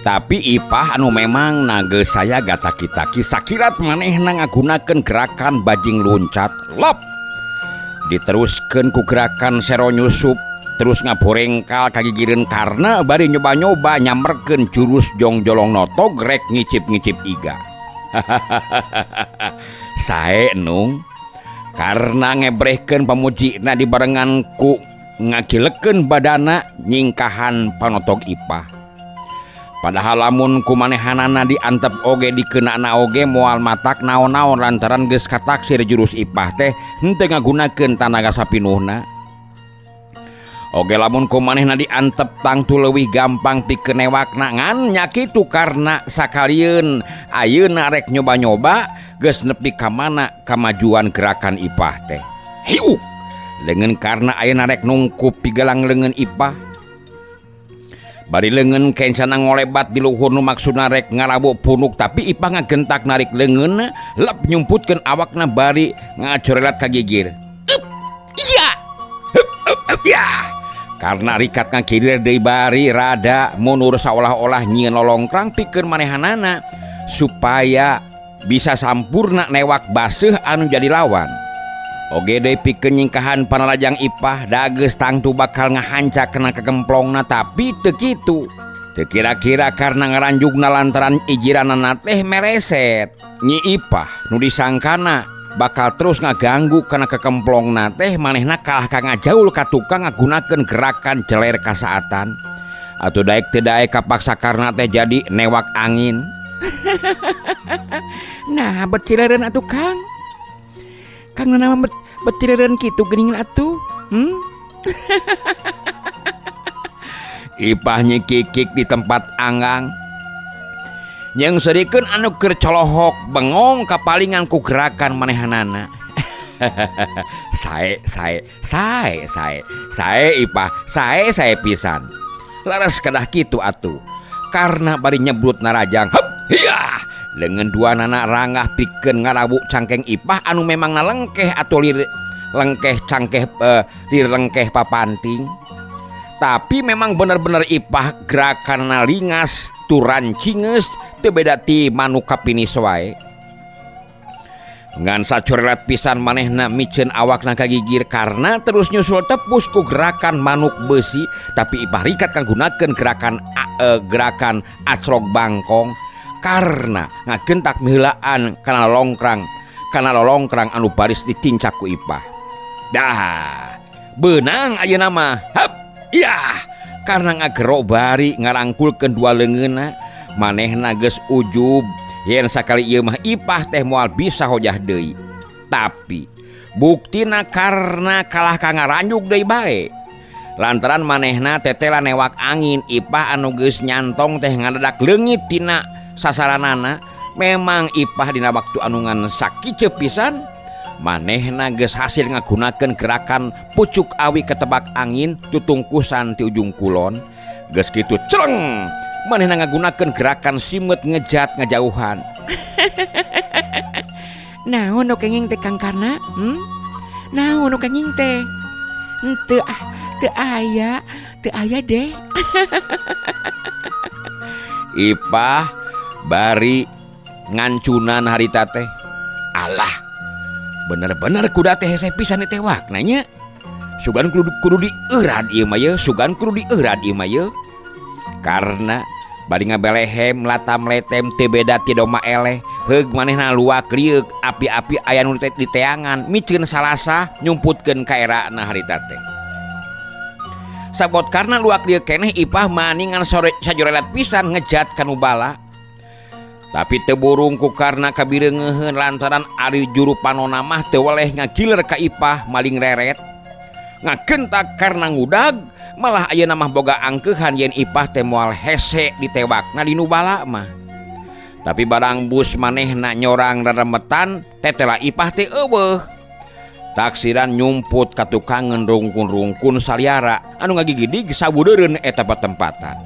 Tapi Ipah anu memang nage saya gataki-taki sakirat manehna ngagunakeun gerakan bajing luncat lop diteruskeun ku gerakan sero nyusup terus ngaborengkal kagigireun karena bari nyoba-nyoba nyamperkeun jurus jongjolong notog rek ngicip-ngicip iga. Sae nung karena ngebrehkeun pamujina dibarengan ku ngagilekeun badana nyingkahan panotog Ipah. Padahal lamun ku manehanana diantep oge dikenana oge moal matak naon-naon lantaran geus kataksir jurus Ipah teh henteu ngagunakeun tanaga sapinuhna. Oge lamun ku manehna diantep tangtu leuwih gampang pikeun newakna ngan nya kitu karena sakalieun ayeuna rek nyoba-nyoba geus nepi ka mana kamajuan gerakan Ipah teh. Hiuk leungeun karena ayeuna rek nungkup pigelang leungeun Ipah. Bari leungeun kencana ngolebat di luhur nu maksudna rek ngarabu punuk tapi Ipah ngagentak narik leungeunna lep nyumputkeun awakna bari ngacorelat ka gigir. Iya. Hup, hup, hup, ya. Karena rikat ngakilir deui bari rada mundur saolah-olah nyieun lolongkrang pikeun manehanana supaya bisa sampurna newak baseuh anu jadi lawan. Oge deui pikeun nyingkahan panarajang Ipah dageus tangtu bakal ngahanca kena kegemplongna tapi teu kitu. Teu kira-kira karena ngaranjugna lantaran ijiranana teh mereset. Nyi Ipah nu disangkana bakal terus ngaganggu kana kekemplongna teh manehna kalah ka ngajaul ka tukang ngagunakeun gerakan jeler kasaatan. Atuh daek teu daek kapaksa karna teh jadi newak angin. Nah, becirereun atuh Kang. Kang nama becirereun kitu geuning atuh. Ipah nyikikik di tempat anggang. Yang serikeun anu keur colohok bengong kapalingan ku gerakan manehanana. Sae sae sae sae sae Ipah sae sae pisan. Laras kedah kitu atuh. Karena bari nyebrut narajang. Hup, hiya. Leungeun dua nana rangah pikeun ngarabu cangkeng Ipah anu memang nalengkeh atuh lir lengkeh cangkeh lir lengkeh papanting. Tapi memang bener-bener Ipah gerakan lingas turan cinges teu beda ti manuk kapinis wae. Ngan sacorelat pisan manehna miceun awakna kagigir karena terus nyusul tepus ku gerakan manuk besi tapi Ipah rikat kagunakeun gerakan gerakan acrog bangkong karena ngagentak miheulaan kana lolongkrang anu baris ditincak ku Ipah. Dah beunang ayeuna mah. Hap, iya karena ngagero bari ngarangkulkeun dua leungeunna manehna geus ujub yen sakali ieu mah Ipah teh moal bisa hojah deui. Tapi buktina karena kalah ka ngaranjug deui bae. Lantaran manehna tetela newak angin Ipah anu geus nyantong teh ngadadak leungit tina sasaranana. Memang Ipah dina waktu anu ngan sakiceup pisan manehna geus hasil ngagunakeun gerakan pucuk awi ketebak angin tutungkusan ti ujung kulon. Geus kitu celeng manehna ngagunakeun gerakan simeut ngejat ngajauhan. Naon nu kenging teh Kang Karna? Naon nu kenging teh? Teu ah, teu aya, teu aya deh. Ipah bari ngancunan harita teh. Alah, bener-bener kuda teh hese pisan ditewak nanya. Sugan kudu dieurat ieu mah ye, sugan kudu dieurat ieu mah ye. Karena bari ngabelehem latam letem teu beda ti domba eleh, heug manehna luak lieuk api-api aya nu di teangan miceun salasa nyumputkeun ka erana harita teh. Sabot karena luak lieuk keneh Ipah maningan sore sajorelat pisan ngejat kanu bala. Tapi teu burung ku karena kabireungeuheun lantaran ari juru panona mah teu weleh ngagiler ka Ipah maling reret. Ngagentak karena ngudag malah ayeuna mah boga angkeuhan yen Ipah teh moal hese ditewakna di nu bala mah. Tapi barang bus manehna nyorang reremetan tetela Ipah teh eueuh. Taksiran nyumput ka tukangeun rungkun-rungkun saliara anu ngagigidig sabudeureun eta patempatan.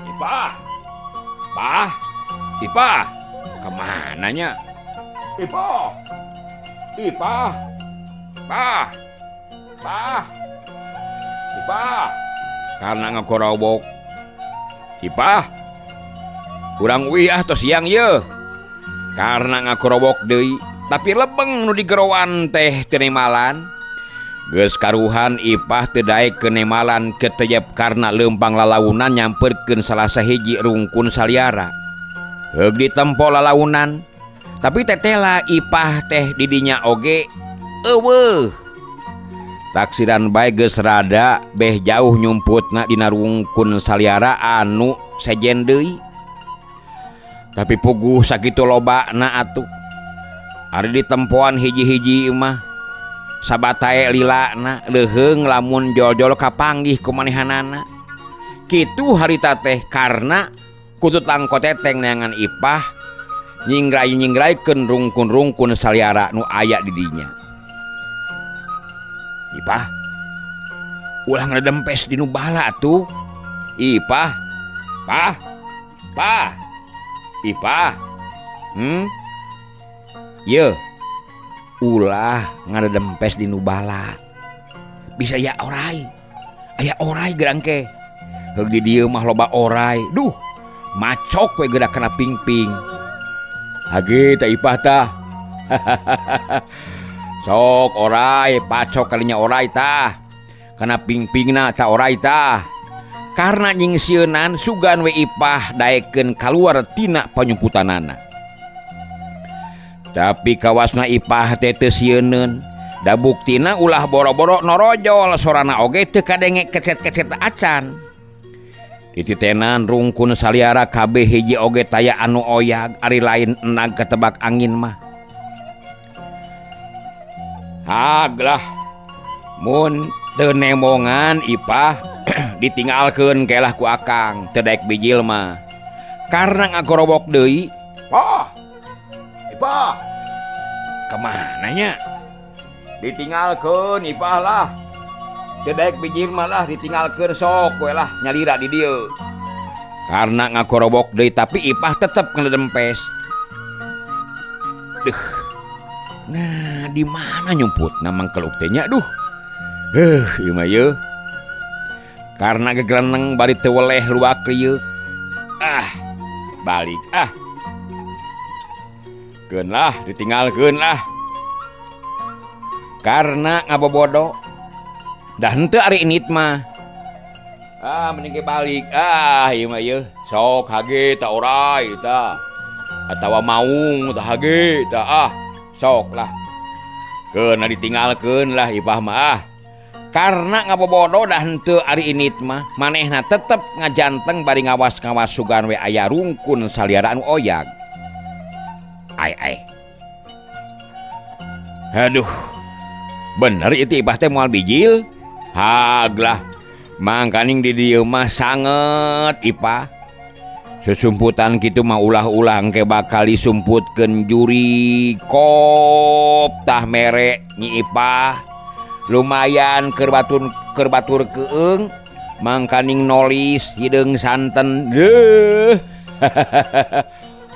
Ipah. Pah. Ipah. Kemana nya? Ipah. Ipah. Pah. Pah. Ipah. Karena ngakorobok. Ipah. Urang uih ah tos siang yeuh. Karna ngakorowok deui, tapi lebeng nu digeroan teh teu nemalan. Geus karuhan Ipah teu daek ke nemalan ketejep karena leumpang lalaunan nyamperkeun salah sahiji rungkun saliara. Heug ditempo lalaunan, tapi tetela Ipah teh didinya oge eueuh. Taksiran bae geus rada beh jauh nyumputna dina rungkun saliara anu sejen deui. Tapi puguh sakitu lobana atuh. Ari ditempoan hiji-hiji mah sabatae lilana leuheung lamun jol-jol kapanggih ku manehanana. Kitu harita teh karena kututang koteteng neangan Ipah nyingrai-nyingraikeun rungkun-rungkun saliara nu aya di dinya. Ipah, ulah ngadempes di nu bala atuh. Ipah, pah, pah, Ipah, Ye, ulah ngadempes di nu bala. Bisa ya orai, aya orai gerang ke. Heug di dieu mah loba orai. Duh, macok we geura kana pingping. Hage teh Ipah tah. Sok orai, pacok kalinya orai tah. Kana pingpingna tah orai tah. Karena nyingsieunan sugan we Ipah daekeun kaluar tina panyumputanana. Tapi kawasna Ipah teh teu sieuneun. Da buktina ulah boro-boro norojol sorana oge teu kadenge kecet-kecet acan. Dititenan rungkun saliara kabeh hiji oge taya anu oyag ari lain enag ketebak angin mah. Haglah mun teu nemongan Ipah ditinggalkeun kelah ku akang teu daek bijil mah. Karena ngagorobok deui, "Pah! Ipah! Kemana nya?" Ditinggalkeun Ipah lah. Teu daek bijil mah lah ditinggalkeun sok we lah nyalira di dieu. Karena ngagorobok deui tapi Ipah tetep ngedempes. Duh. Nah, di mana nyumputna mangkeluk teh nya duh. Heuh, ieu mah yeuh. Karena gegeleneng bari teu weleh luak lieu. Ah, balik ah. Keun lah, ditinggalkeun lah. Karena ngabobodo. Dah henteu ari init mah. Ah, mending ge balik. Ah, ieu mah yeuh. Sok hage ta orai ta. Atawa maung ta hage ta ah. Sok lah. Keun ditinggalkeun lah Ipah mah ah. Karena ngabobodo dah henteu ari init mah, manehna tetep ngajanteng bari ngawas-ngawas sugan we aya rungkun saliara anu oyag. Ai ai. Aduh. Bener itu Ipah teh moal bijil? Haglah. Mangkaning di dieu mah sanget Ipah. Susumputan kitu mah ulah-ulah engke bakal disumputkeun juri kop tah mere Nyi Ipah. Lumayan keur batur keung mangkaning nolis hideung santen. Deuh.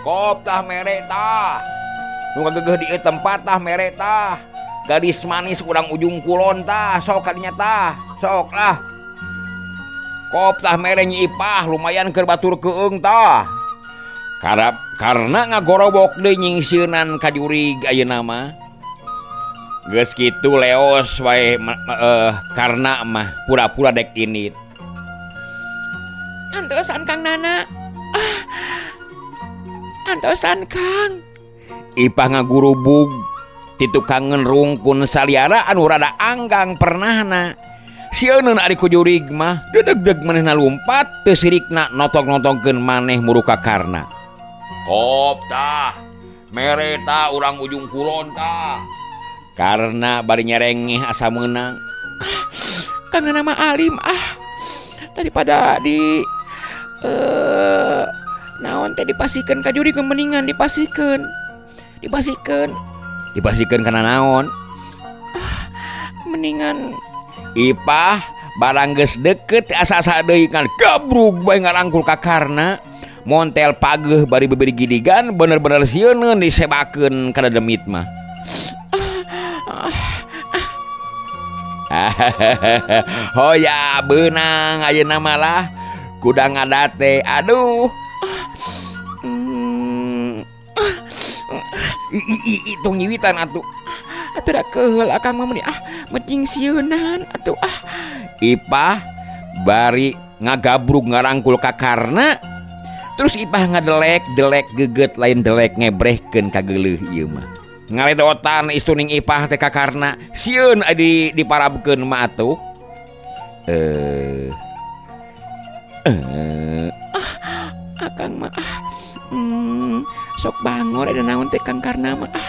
Kop tah mere tah. Nu ngagegeuh di ieu tempat tah mere tah. Gadis manis urang ujung kulon tah, sok kadinya tah, sok lah. Kop tah mere Nyi Ipah lumayan keur batur keung tah. Karena ngagorobok deui nyingsieunan ka jurig ayeuna mah. Geus kitu leos wae karena mah pura-pura dek init. Antosan Kang Nana. Ah. Antosan Kang. Ipah ngagurubug titukangeun rungkun saliara anu rada anggang pernahna. Sieun ari ku jurig mah dedeg-deg manehna lumpat teu sirikna notong-notongkeun maneh muruka karna. Kop tah, mere tah urang ujung kulon tah. Karena bari nyerengeh asa meunang. Ah, Kang Nana mah alim ah. Daripada di naon teh dipasikeun ka jurig mendingan dipasikeun. Dipasikeun. Dipasikeun kana naon? Ah, mendingan Ipah barang geus deket asa-asa deui kan gabrug bae ngarangkul ka Karna. Montel pageuh bari beberi gidigan bener-bener sieuneun disebakeun kana demit mah. Hoya beunang ayeuna mah lah. Kuda ngadate aduh. I i tong nyiwitan atuh. Atuh da keheul akang mah meuni ah mencing sieunan atuh ah. Ipah bari ngagabrug ngarangkul ka Karna terus Ipah ngadelek delek geget lain delek ngebrehkeun ka geuleuh ieu mah. Ngaledotan istuning Ipah teh ka Karna sieun di diparabkeun mah atuh. Eh eh Akang mah ah. Sok bangor ada naon teh Kang Karna mah ah.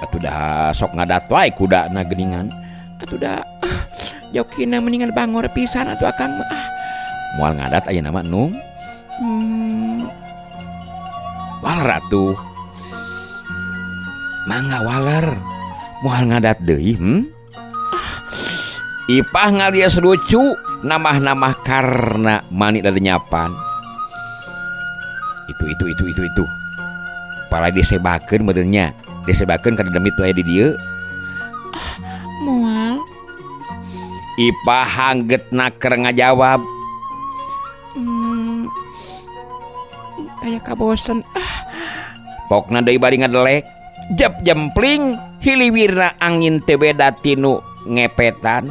Atuh dah sok ngadat wae kudana geuningan. Atuh da ah, jokina mendingan bangor pisan atuh akang mah ah. Moal ngadat ayeuna mah Nung. Waler atuh. Mangga waler. Moal ngadat deui, Ipah ngalias lucu namah-namah karena mani dadenyapan. Itu itu itu itu itu. Pala disebakeun meureun nya. Disebakeun kana demit wae di dieu. Moal. Ipah hanggetna keur ngajawab. Aya kabosen ah. Pokna deui bari ngadelek. Jep jempling hiliwirna angin teu beda tinu ngepetan.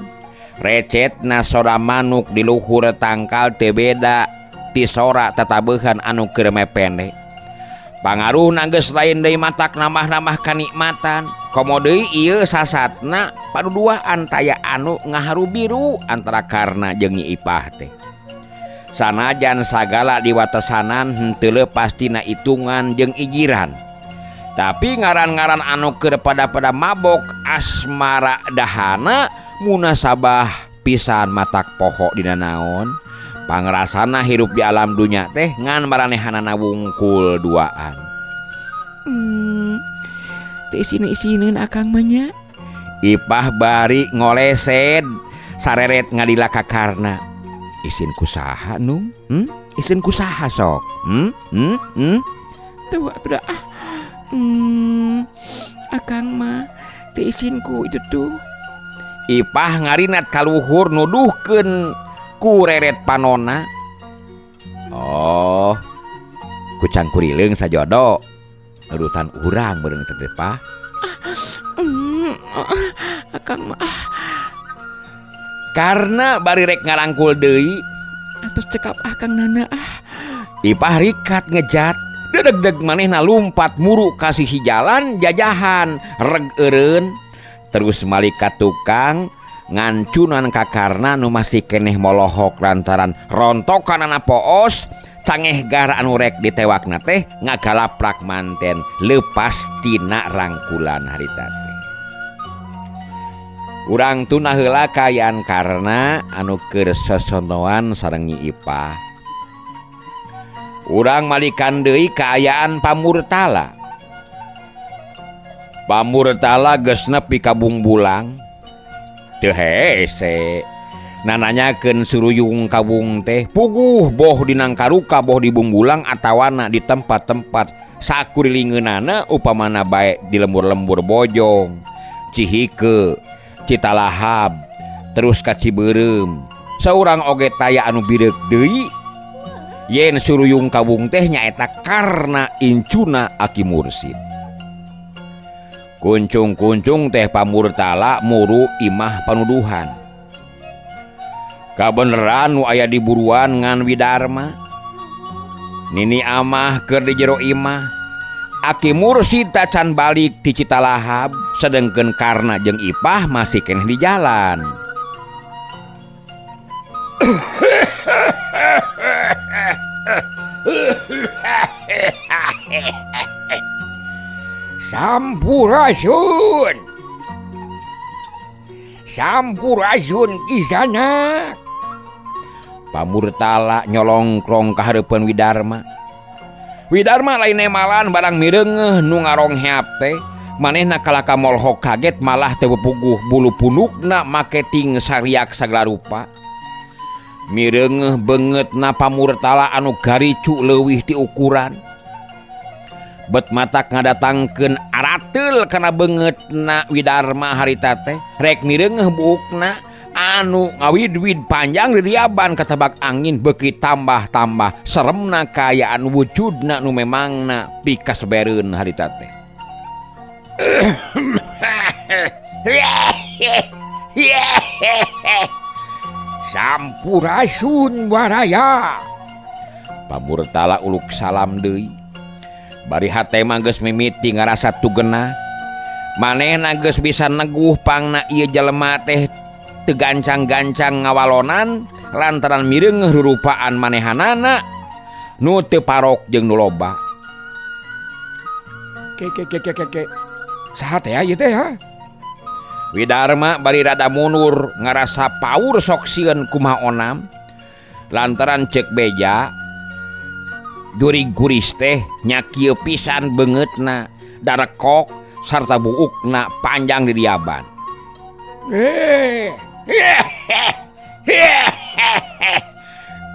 Recetna sora manuk di luhur tangkal teu beda ti sora tatabehan anu keur mepende. Pangaruhna geus lain deui matak nambah-nambah kanikmatan. Komo deui ieu sasatna paduduaan taya anu ngaharubiru antara Karna jeung Nyi Ipah teh. Sanajan sagala diwatesanan henteu leupas tina itungan jeung ijiran. Tapi ngaran-ngaran anu keur pada-pada mabok asmara dahana munasabah pisan matak poho dina naon. Pangrasana hirup di alam dunya teh ngan maranehanana wungkul duaan. Teu isin-isineun akang mah nya. Ipah bari ngolesed sareret ngadila ka Karna. Isin kusaha Nung? Isin kusaha sok? Tuh atuh ah. Akang mah teu isin ku itu tuh. Ipah ngarinat kaluhur nuduhkeun ku reret panona. Oh, ku cangkurileung sajodo. Nudutan urang meureun teh Pah. Akang mah ah. Karena bari rek ngarangkul deui atos cekap akang nana ah. Ipah rikat ngejat dedeg-deg manehna lumpat muru ka sisi jalan jajahan reg eureun terus malik ka tukang ngancunan ka Karna nu masih keneh molohok lantaran rontokanana poos cangeh gar anu rek ditewakna teh ngagalaprak manten leupas tina rangkulan harita teh. Urang tuna heula kaayaan Karna anu keur sosonoan sareng Nyi Ipah. Urang malikan deui kaayaan Pamurtala. Pamurtala geus nepi ka Bungbulang. Teu hese. Nananyakeun suruyung kabung teh puguh boh di Nangkaruka boh di Bungbulang atawana di tempat-tempat sakurilingeunana upamana bae di lembur-lembur Bojong, Cihike, Citalahab, terus ka Cibeureum. Saurang oge taya anu bireuk deui. Yen suruyung kabung teh nyaeta Karna incuna Aki Mursid. Kuncung-kuncung teh Pamurtala muru imah panuduhan. Kabeneran nu aya di buruan ngan Widarma. Nini amah keur di jero imah. Aki Mursid tacan balik ti Citalahab, sedengkeun Karna jeung Ipah masih keneh di jalan. Sampurasun. Sampurasun kisanak. Pamurtala nyolongkrong ka hareupeun Widarma. Widarma lain nemalan barang mireungeuh nu ngarongheap teh. Manehna kalaka molhok kaget malah teu puguh bulu punukna maketing sariak sagala rupa. Mireungeuh beungeutna Pamurtala anu garicu leuwih ti ukuran. Bet matak ngadatangkeun arateul kana beungeutna Widarma harita teh. Rek mireungeuh buukna Anu ngawid-wid panjang diriaban katabak angin beuki tambah-tambah seremna kaayaan wujudna nu memangna pikasebereun harita teh. Sampurasun baraya. Pamurtala uluk salam deui. Bari hate mah geus mimiti ngarasa tugena. Manehna geus bisa neguh pangna ieu jelema teh teu gancang-gancang ngawalonan lantaran mireungeuh rurupaan manehanana nu teu parok jeung nu loba. Ke ke ke ke ke ke. Saha teh ieu teh ha? Widarma bari rada mundur ngarasa paur sok sieun kumaha onam lantaran cek beja jurig guris teh nya kieu pisan beungeutna darekok sarta buukna panjang di diaban.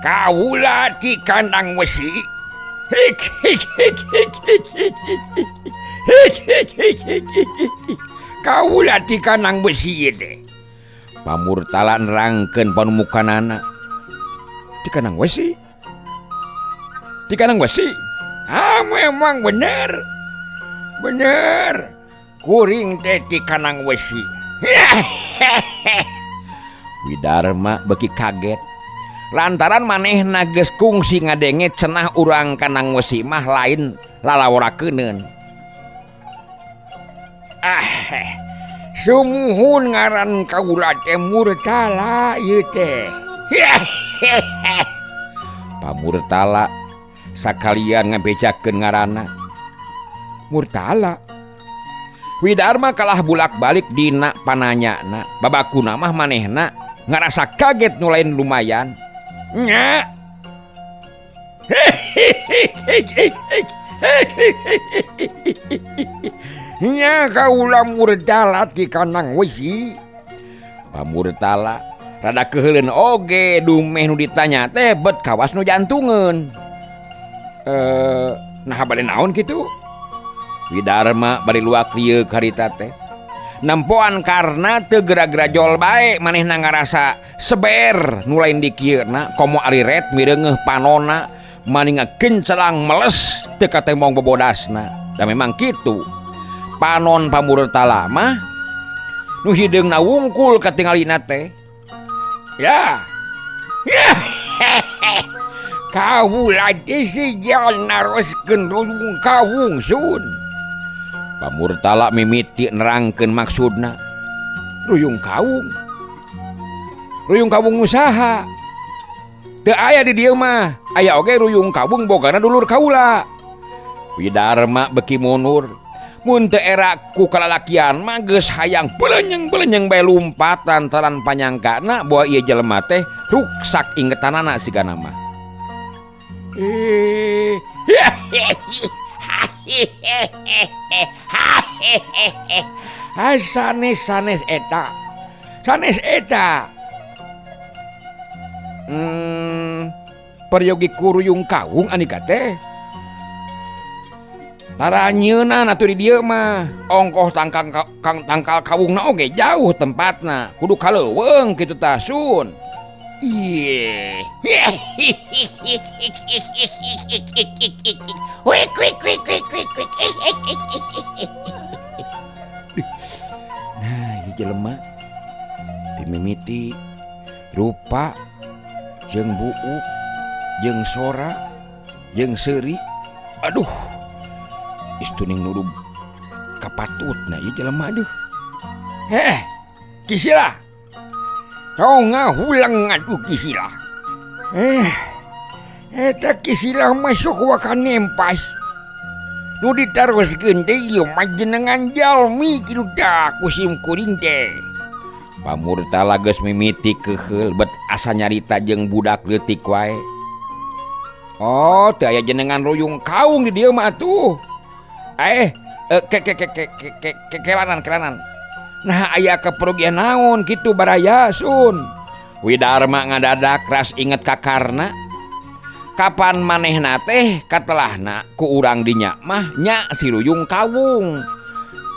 Kaula di kandang wesi. Hik hik hik hik hik hik hik hik hik hik hik. Kaula di kandang besi teh. Pamurtala nerangkeun panumukanana. Di kandang wesi. Di kandang wesi. Ah, memang bener. Bener. Kuring teh di kandang wesi. Widarma beuki kaget. Lantaran manehna geus kungsi ngadenge cenah urang kandang wesi mah lain lalaworakeuneun. Ah, sumuhun ngaran kaula teh Murtala ieu teh. Pamurtala sakalian ngabejakeun ngaranna. Murtala. Widarma kalah bulak-balik dina pananyana. Babakuna mah manehna ngarasa kaget nu lain lumayan. Nya. Nya kaula Murtala di kandang wesi. Pamurtala rada keuheuleun oge dumeh nu ditanya teh bet kawas nu jantungeun. Nah bade naon kitu? Widarma bari luak lieu karita teh. Nempoan karna teu geura-gerajol bae manehna ngarasa seber nu lain dikieuna komo ari ret mireungeuh panona mani ngagencelang meles teu katemong bobodasna. Da memang kitu. Panon Pamurtala mah nu hideungna wungkul katingalina teh. Ya. Kaula teh sejal naroskeun ruyung kawung sun. Pamurtala mimiti nerangkeun maksudna. Ruyung kawung. Ruyung kawung nu saha? Teu aya di dieu mah. Aya oge ruyung kawung bogana dulur kaula. Widarma beuki mundur. Mun teu era ku kalalakian mah geus hayang belenyeng-belenyeng bae lumpat lantaran panyangkana bahwa ieu jelema teh ruksak ingetanana sigana mah. Sanes sanes eta. Sanes eta. Peryogi ku ruyung kawung anika teh. Taranyeunan atuh di dieu mah. Ongkoh tangkal tangkal kawungna oge jauh tempatna. Kudu ka leuweung kitu tah sun. Ih. Wik wik wik wik wik wik. Nah, ieu jelema dimimiti rupa jeung buuk jeung sora jeung seuri. Aduh. Istuning nurub kapatutna ieu jelema aduh. Heh, Kisila. Tong ngahulang aduh Kisila. Eta Kisila masuk wakan nempas. Nu ditaroskeun teh ieu mah jenengan jalmi kitu tah ku sim kuring teh. Pamurtala geus mimiti keuheul bet asa nyarita jeung budak leutik wae. Oh, teu aya jenengan ruyung kaung di dieu mah atuh. Ke ke ke ke ke ke kelanan kelanan. Nah aya keperugian naon kitu baraya sun. Widarma ngadadak ras inget ka Karna. Kapan manehna teh katelahna ku urang dinya mah nya si ruyung kawung.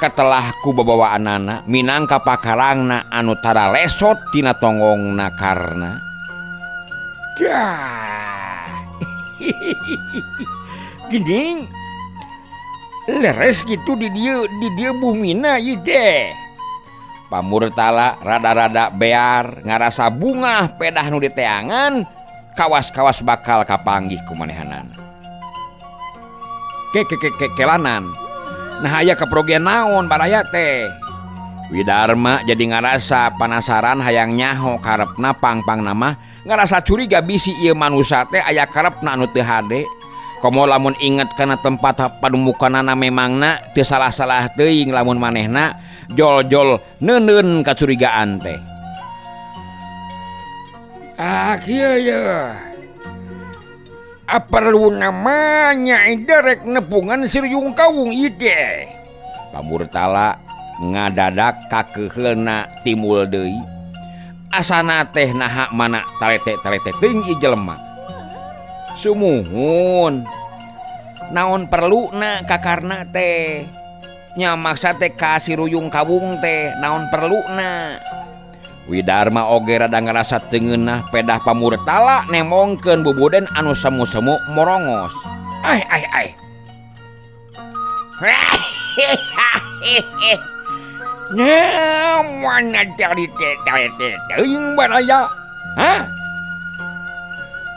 Katelah ku babawaanana minangka pakarangna anu tara lesot tina tonggongna Karna. Dah. Geuning leres gitu di dieu bumina ieu teh. Pamurtala rada-rada bear ngarasa bungah pedah nu diteangan kawas-kawas bakal kapanggih ku manehanana. Kekelanan. Nah aya kaprogen naon baraya teh. Widarma jadi ngarasa panasaran hayang nyaho karepna pangpang nama ngarasa curiga bisi ieu manusa teh aya karepna anu teu hade. Komo lamun inget kana tempat padumukanana memangna teu salah-salah teuing lamun manehna jol-jol neuneun kacurigaan teh. Ah kieu ye. Perlu namanya derek nepungan Siruyung Kawung ieu teh. Pamurtala ngadadak kakeheulna timbul deui. Asana teh naha mana talete-talete teuing ieu jelema. Sumuhun. Naon perluna ka Karna teh? Nya maksa teh ka Siruyung Kawung teh naon perluna? Widarma oge rada ngarasa teu ngeunah pedah Pamurtala nemongkeun bubuden anu semu-semu morongos. Ai ai ai. Nah, mana dari teh teuing baraya? Hah?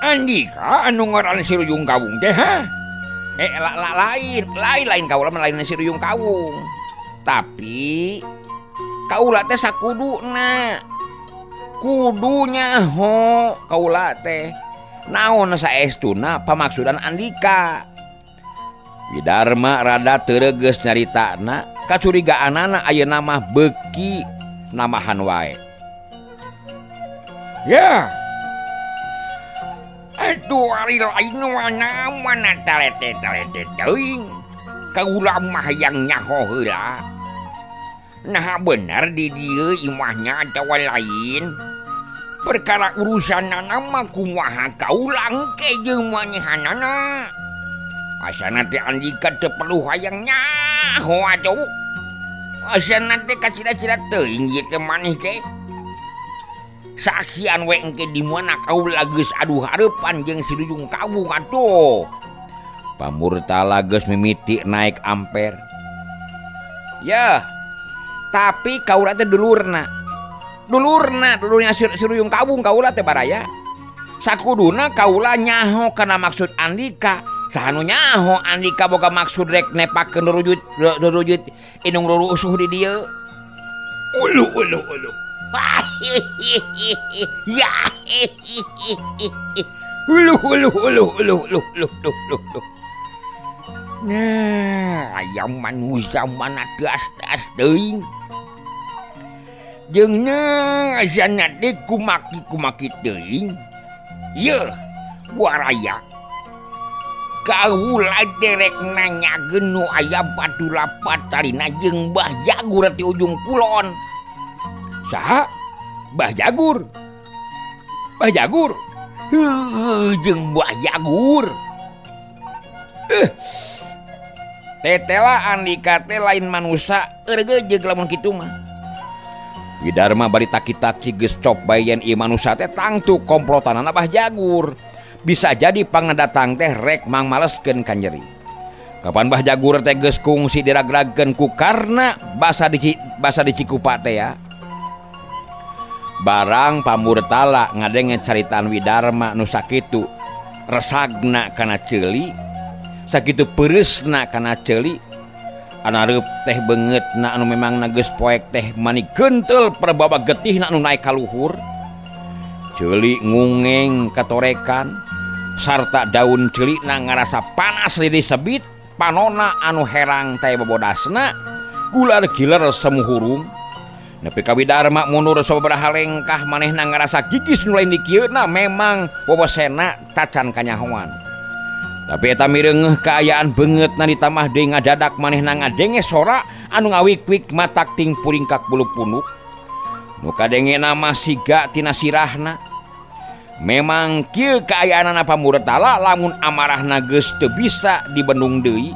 Andika anu ngaran Siruyung Kawung teh ha? Lain kaula mah lain Siruyung Kawung. Tapi kaula teh sakuduna. Kudu nyaho kaula teh. Naon saestuna pamaksudan Andika. Widarma rada teu regeus nyaritana, kacurigaanana ayeuna mah beuki namahan wae. Ya. Aduh ari lain mana talete-talete teuing. Kaula mah hayang nyaho heula. Nah bener di dieu imahnya atawa lain. Perkara urusanana mah kumaha kaula engke jeung manehanana. Asana teh Andika teu perlu hayang nyaho atuh. Asana teh kacida-cida teuing ieu teh maneh teh. Saksian we engke di mana kaula geus aduh hareupan jeung Siruyung Kawung atuh. Pamurtala geus mimiti naik amper. Yah, tapi kaula teh dulurna. Dulurna Siruyung Kawung kaula teh baraya. Sakuduna kaula nyaho kana maksud Andika. Saha nu nyaho Andika boga maksud rek nepakeun rurujut indung rurusuh di dieu. Uluh uluh uluh. Ya. Uluh uluh uluh uluh uluh uluh uluh. Nah, ayam manusia mana gas-gas teuing. Jeung asana teh kumaki-kumaki teuing. Yeuh, waraya. Kaula derek nanyakeun nu aya batu lapat tarina jeung Mbah Jagur ti ujung kulon. Saha? Mbah Jagur. Mbah Jagur. Heuh, jeung Mbah Jagur. Tetela Andika teh lain manusa eureugeujeug lamun kitu mah. Widarma bari taki-taki geus cop bae yen ieu manusa teh tangtu komplotanana Mbah Jagur. Bisa jadi pangadatang teh rek mangmaleskeun ka nyeri. Kapan Mbah Jagur teh geus kungsi diragragkeun ku Karna basa di Cikupa teh ya. Barang Pamurtala ngadenge caritaan Widarma nu sakitu resagna kana ceuli, sakitu peureusna kana ceuli, anareup teh beungeutna anu memangna geus poek teh mani geunteul perbawa getihna anu naek ka luhur. Ceuli ngungeng katorekan sarta daun ceulina ngarasa panas lidi sebit, panona anu herang teh bobodasna gular giler semu hurung. Nepi ka Widarma mundur sababaraha lengkah manehna ngarasa gigis nu lain dikieuna memang wewesena tacan kanyahoan. Tapi eta mireungeuh kaayaan beungeutna ditambah deui ngadadak manehna ngadenge sora anu ngawik-wik matak ting puringkak bulu punuk. Nu kadengena mah siga tina sirahna. Memang kieu kaayaanana Pamurtala lamun amarahna geus teu bisa dibendung deui.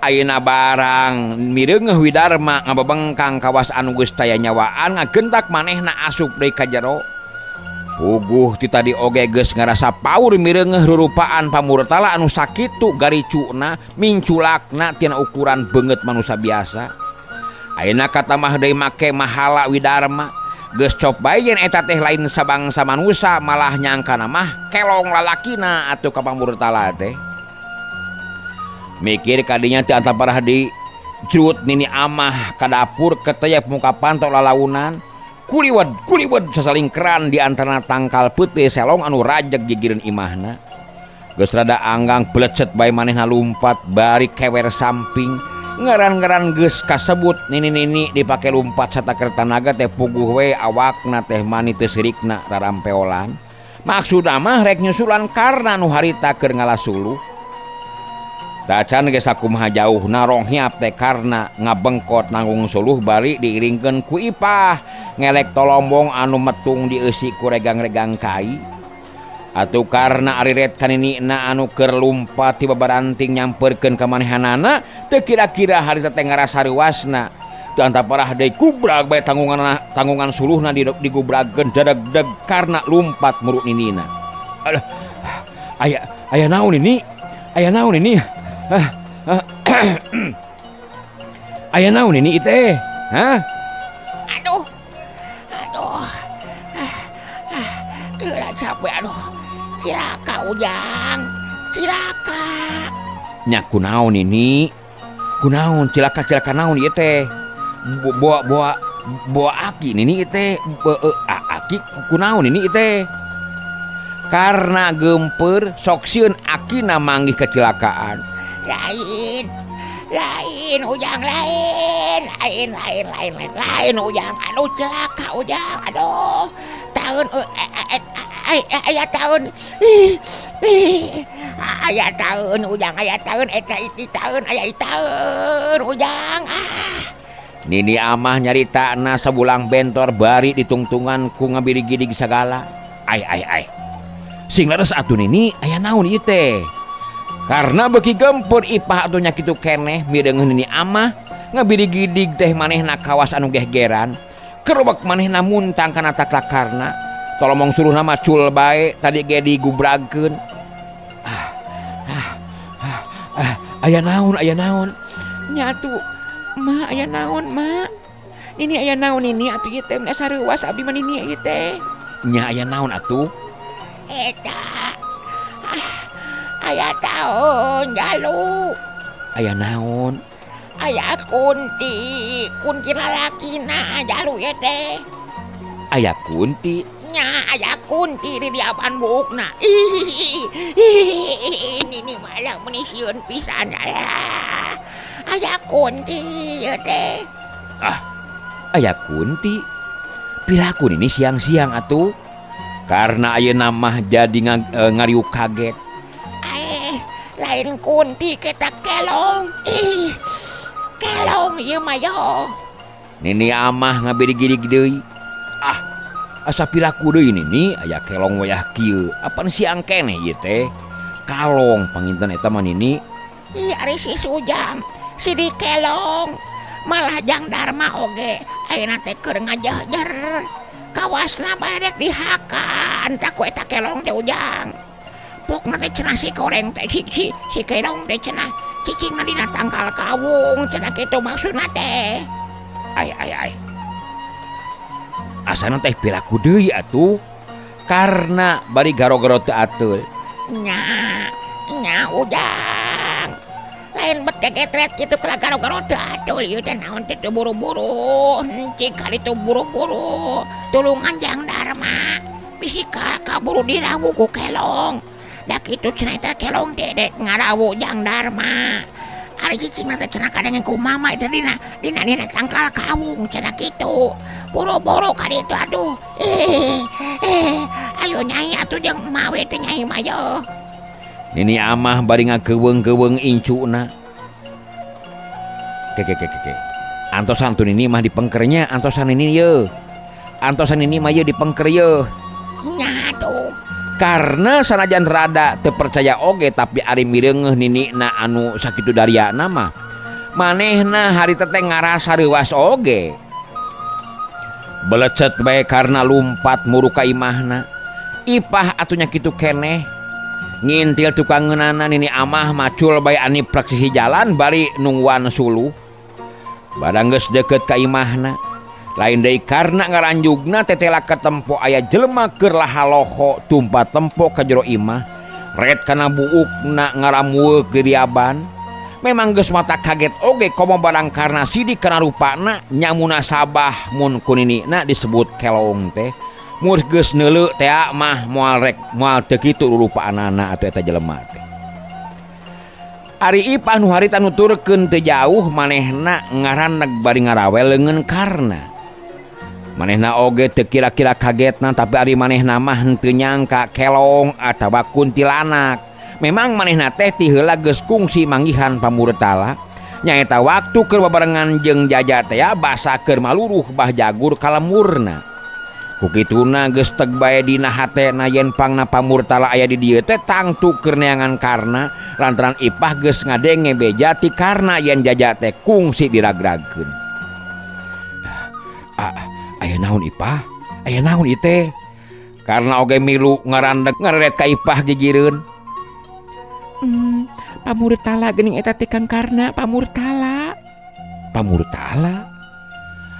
Ayeuna barang mireungeuh Widarma ngabebengkang kawas anu geus taya nyawaan ngagentak manehna asup deui ka jero. Puguh ti tadi oge geus ngarasa paur mireungeuh rurupaan pamurtala anu sakitu garicuna minculakna tina ukuran beungeut manusia biasa. Ayeuna katamah deui make mahala Widarma geus cop bae yen eta teh lain sabangsa manusa malah nyangkana mah kelong lalakina atuh ka pamurtala teh. Mikir kadinya teu antaparah di jrut Nini Amah ka dapur keteyep muka panto lalaunan kuliwed kuliwed sasalingkeran di antara tangkal peuteui selong anu rajeg gigireun imahna. Geus rada anggang plecet bae manehna lumpat bari kewer samping ngaran-ngaran geus kasebut nini-nini dipake lumpat sataker tanaga teh puguh we awakna teh mani teu sirikna rarampeolan. Maksudna mah rek nyusulan karna nu harita keur ngala suluh. Tacan geus sakumaha jauhna ronghiap teh karna ngabengkot nanggung suluh bari diiringkeun ku Ipah ngelek tolombong anu metung dieusi ku regang-regang kai. Atuh karna ariret ka ninina anu keur lumpat ti babaranting nyamperkeun ka manehanana teu kira-kira harita teh ngarasa reuasna. Teu antaparah deui gubrag bae tanggungan suluhna digubragkeun dadegdeg karna lumpat muru ninina. Aduh, aya naon ini? Aya naon ini? Aya naon ini teh? Hah? Aduh. Aduh. Geura capek aduh. Cilaka Ujang. Cilaka. Nya kunaon ini? Kunaon cilaka-cilaka naon ieu teh? Boa aki nini teh. Aki kunaon ini teh? Karena gempeur sok sieun akina manggih kecelakaan. Lain. Lain Ujang, lain. Lain lain lain lain. Lain Ujang. Aduh cilaka Ujang. Aduh. Tahun aya tahun. Aya tahun Ujang, aya tahun eta iti tahun aya tahun Ujang. Ah. Nini Amah nyaritana sabulang bentor bari ditungtungan ku ngabiri-gidig sagala. Ai ai ai. Sing leres atuh Nini, aya naon ieu teh? Karena beuki gempur Ipah atuh nya kitu keneh mireungeuh Nini Amah ngabiri-gidig teh manehna kawas anu gehgeran. Kerobak manehna muntang kana taklakarna. Tolomong suruhna mah cul bae tadi ge digubragkeun. Aya naon, aya naon? Nya atuh, Ma aya naon, Ma? Nini aya naon nini atuh ieu teh asa reuas abdi mah nini ieu teh. Nya aya naon atuh? Eta. Aya taun jalu. Aya naon? Aya kunti, kunti lalakina jalu ieu teh. Aya kunti? Nya aya kunti di diapan buukna. Nini malah meuni sieun pisan. Aya kunti ieu teh. Ah, aya kunti? Piraku nini siang-siang atuh. Karena ayeuna mah jadi ngariuk kaget. Lain kunti kita kelong. Ih, kelong ieu mah yo. Nini Amah ngabiri-girig deui. Ah, asa piraku deui nini aya kelong wayah kieu. Apan siang keneh ieu teh? Kalong panginten eta mah nini. Ih, ari si Sujang, si di kelong. Malah Jang Darma oge ayeuna teh keur ngajehjer. Kawasna bae rek dihakan tak ku eta kelong teh Ujang. Pokna teh cenah si koreng teh si kelong teh cenah cicingna dina tangkal kawung cenah kitu maksudna teh. Ai ai ai. Asana teh piraku deui atuh. Karena bari garo-garo teu ateul. Nya, nya Ujang. Lain bet kegetret kitu kala garo-garo teu ateul ieu teh naon teh teu buru-buru. Encik kali teu buru-buru. Tulungan Jang Darma. Bisi kaburu dirawu ku kelong. Da kitu cenah eta kelong teh dek ngarawu Jang Darma. Ari cicingna teh cenah kadenge ku mama eta dina tangkal kawung cenah kitu. Boro-boro ka ditu atuh. Ayo nyai atuh jeung mawe teh nyai mah yo. Nini Amah bari ngageuweung-geuweung incuna. Ke ke ke ke. Antosan tuh nini mah dipengkernya, antosan nini ye. Antosan nini mah ye dipengker ye. Nya atuh. Karena sanajan rada teu percaya oge tapi ari mireungeuh ninina anu sakitu dariana mah. Manehna harita teh ngarasa reuwas oge. Belecet bae karena lumpat muru ka imahna. Ipah atuh nya kitu keneh. Ngintil tukangeunana nini amah macul bae aniplak sisi jalan bari nungguan suluh. Barang geus deukeut ka imahna. Lain deui karna ngaranjugna tetela katempo aya jelema keur lahaloho tumpa tempo ka jero imah. Ret kana buukna ngaramueuk diriaban. Memang geus mata kaget oge komo barang karna sidik kana rupana nya munasabah mun ku ninina disebut kelong teh. Mun geus neuleu teh mah moal rek moal teu kitu rupaanana atuh eta jelema teh. Ari Ipah nu harita nuturkeun teu jauh manehna ngaraneg bari ngarawel leungeun karna. Manehna oge teu kira-kira kagetna tapi ari manehna mah henteu nyangka kelong atawa kuntilanak. Memang manehna teh ti heula geus kungsi manggihan pamurtala. Nyaeta waktu keur babarengan jeung Jaja teh basa keur maluruh bah jagur kalemurna. Ku kituna geus teg bae dina hatena yen pangna pamurtala aya di dieu teh tangtu keur neangan karna lantaran Ipah geus ngadenge beja ti karna yen Jaja teh kungsi diragragkeun. Aya naon Ipah? Aya naon ieu teh? Karna oge milu ngarandeg ngareret ka Ipah gigireun. Pamurtala geuning eta teh Kang Karna, pamurtala. Pamurtala?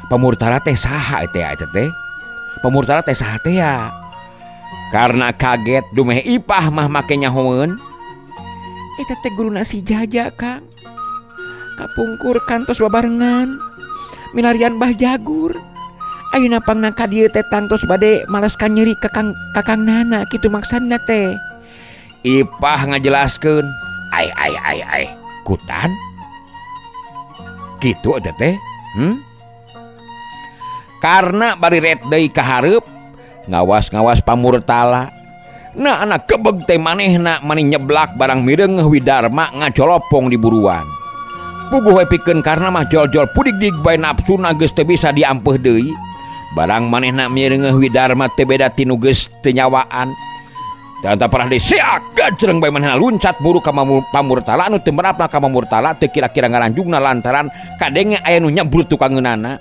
Pamurtala teh saha eta teh? Pamurtala teh saha teh ya? Karena kaget dumeh Ipah mah make nyahoeun. Eta teh guruna si Jaja, Kang. Kapungkur kantos babarengan milarian bah jagur. Ayeuna pangna ka dieu teh tangtos bade males ka nyeri ka Kang Kakang Nana kitu maksudna teh. Ipah ngajelaskeun, ai ai ai ai, kutan? Kitu eta teh? Karena bari ret deui ka hareup, ngawas-ngawas pamurtala. Nah anak kebeg teh manehna mani nyeblak barang mireungeuh Widarma ngacolopong di buruan. Puguh we pikeun karna mah jol-jol pudig-dig bae nafsuna geus teu bisa diampeuh deui. Barang manehna mireungeuh Widarma teu beda ti nu geus teu nyawaan. Dan tak pernah disiak gajreng bae manehna luncat buru ka pamurtala anu teu merapna ka pamurtala teu kira-kira ngaranjungna lantaran kadenge aya nu nyebrut tukangeunana.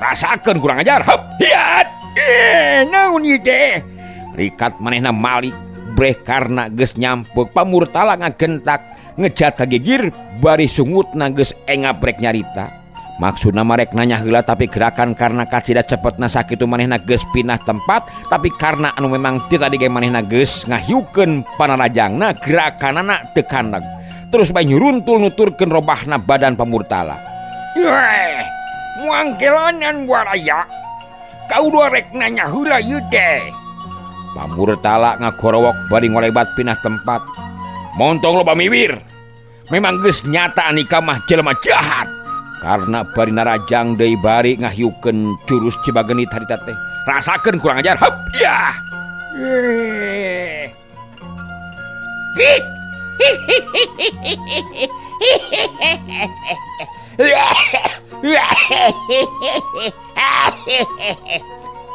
Rasakeun kurang ajar. Heup, hiat. Naon ieu teh? Rikat manehna malik breh karna geus nyampek pamurtala ngagentak ngejat ka gigir bari sungutna geus engap rek nyarita. Maksudna mah rek nanya heula tapi gerakan karena kacida cepetna sakitu manehna geus pindah tempat tapi karena anu memang ti tadi ge manehna geus ngahiukeun panarajangna gerakanana teu kandeg. Terus bae nyuruntul nuturkeun robahna badan pamurtala. Weh, muangkelanan waraya. Kau dua rek nanya heula ieu teh. Pamurtala ngagorowok bari ngolebat pindah tempat. Montong loba miwir. Memang geus nyata Andika mah jelema jahat. Karena bari narajang deui bari ngahiukeun jurus Cibagenit harita teh. Rasakeun kurang ajar. Heup, yah.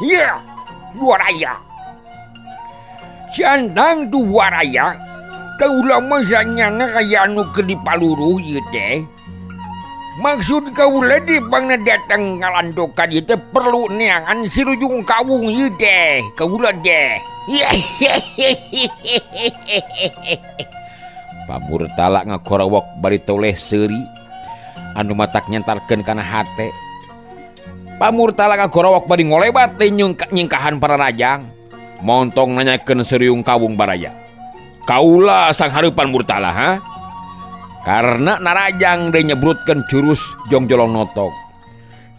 Ya, waraya. Sandang tu waraya. Kaula mah sanyana kaya anu keur dipaluruh ieu teh. Maksud kaula di bangna datang ngalandokan ieu teh perlu neangan sirujung kawung ieu teh. Kaula teh. Pamurtala ngakorowok bari toleh seuri anu matak nyentarkeun kana hate. Pamurtala ngagorowok bari ngolebat teh nyingkahan para rajang. Montong nanyakeun seriung kawung baraya. Kaula sang hareupan murtala ha? Karena narajang deui nyebrutkeun jurus jongjolong notok.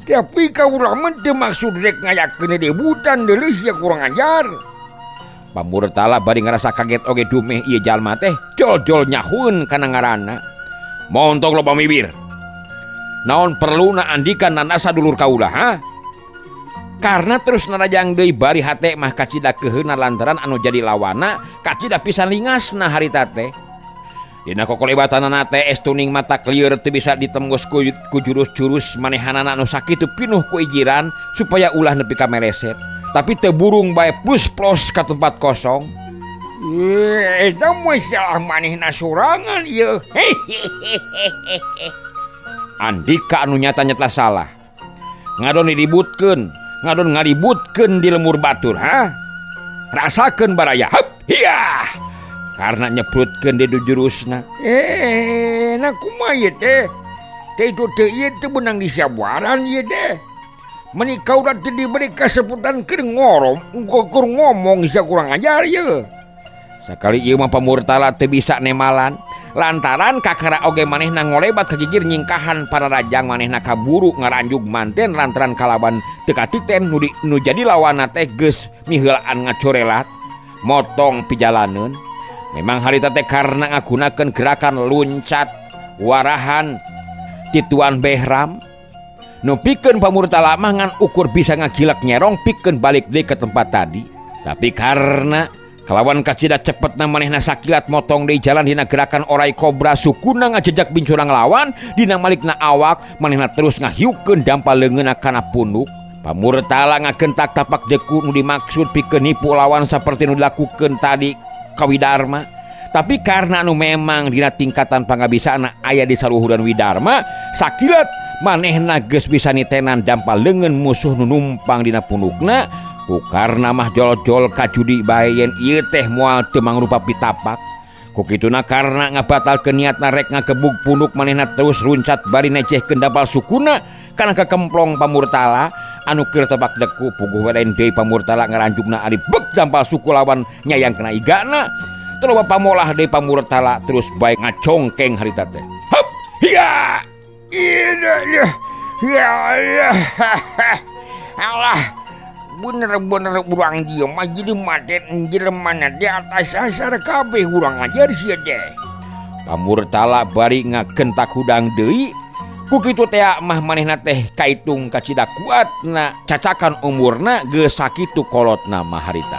Tapi kaula mah teu maksud rek ngayakeun debutan deuleuh sia kurang ajar. Pamurtala bari ngarasa kaget oge dumeh ieu jalma teh jol-jol nyahueun kana ngaranna. Montong loba mibir. Naon perluna andika nanasa dulur kaula ha? Karena terus narajang deui bari hate mah kacida keuheuna lantaran anu jadi lawana kacida pisan lingasna harita teh. Dina kokolebatanana teh estuning mata klieur teu bisa ditembus ku jurus-jurus manehanana anu sakitu pinuh ku ijiran supaya ulah nepi ka meleset. Tapi teu burung bae plus-plus ka tempat kosong. Eta mah salah manehna sorangan ieu. Andika anu nyata-nyata salah. Ngadon diributkeun, ngadon ngaributkeun di lemur batur, ha? Rasakeun baraya. Hup, hiah. Karena nyeprutkeun di jurusna. Nah kumaha ieu teh? Teh itu teh ieu teh beunang disabaran ieu teh. Meni kaula teh diberi kaseputan keur ngorom, keur ngomong sia kurang ajar ieu. Sakali ieu mah pamurtala teu bisa nemalan. Lantaran kakara oge manehna ngolebat ka gigir nyingkahan para rajang manehna kaburu ngaranjug manten lantaran kalaban teu katiten nu jadi lawanna teh geus miheulaan ngacorelat motong pijalaneun. Memang harita teh karena ngagunakeun gerakan luncat warahan tituan Behram nu pikeun pamurtala mah ngan ukur bisa ngagilek nyerong pikeun balik deui ke tempat tadi. Tapi karena kalawan kacida cepetna manehna sakilat motong deui jalan dina gerakan orai kobra sukuna ngajejak bincurang lawan dina malikna awak manehna terus ngahiukeun dampal leungeunna kana punuk. Pamurtala ngagentak tapak deku nu dimaksud pikeun nipu lawan saperti nu dilakukeun tadi ka Widarma. Tapi karena anu memang dina tingkatan pangabisaana aya di saluhuran Widarma, sakilat manehna geus bisa nitenan dampal leungeun musuh nu numpang dina punukna. Ku karna mah jol-jol kajudi bae yen ieu teh moal teu mangrupa pitapak. Ku kituna karna ngabatalkeun niatna rek ngagebug punuk manehna terus runcat bari necehkeun dampal sukuna kana kakemplong pamurtala anu keur tebak deku puguh we lain deui pamurtala ngaranjugna ari bek dampal suku lawan nyayang kana igana. Terus pamolah deui pamurtala terus bae ngacongkeng harita teh. Hup hiya. Ya Allah. Bener-bener urang dia mah jelema teh jelema na di atas sasar kabeh urang ajar sia teh. Pamurtala bari ngagentak hudang deui. Ku kitu teh mah manehna teh kaitung kacida kuatna cacakan umurna geus sakitu kolotna mah harita.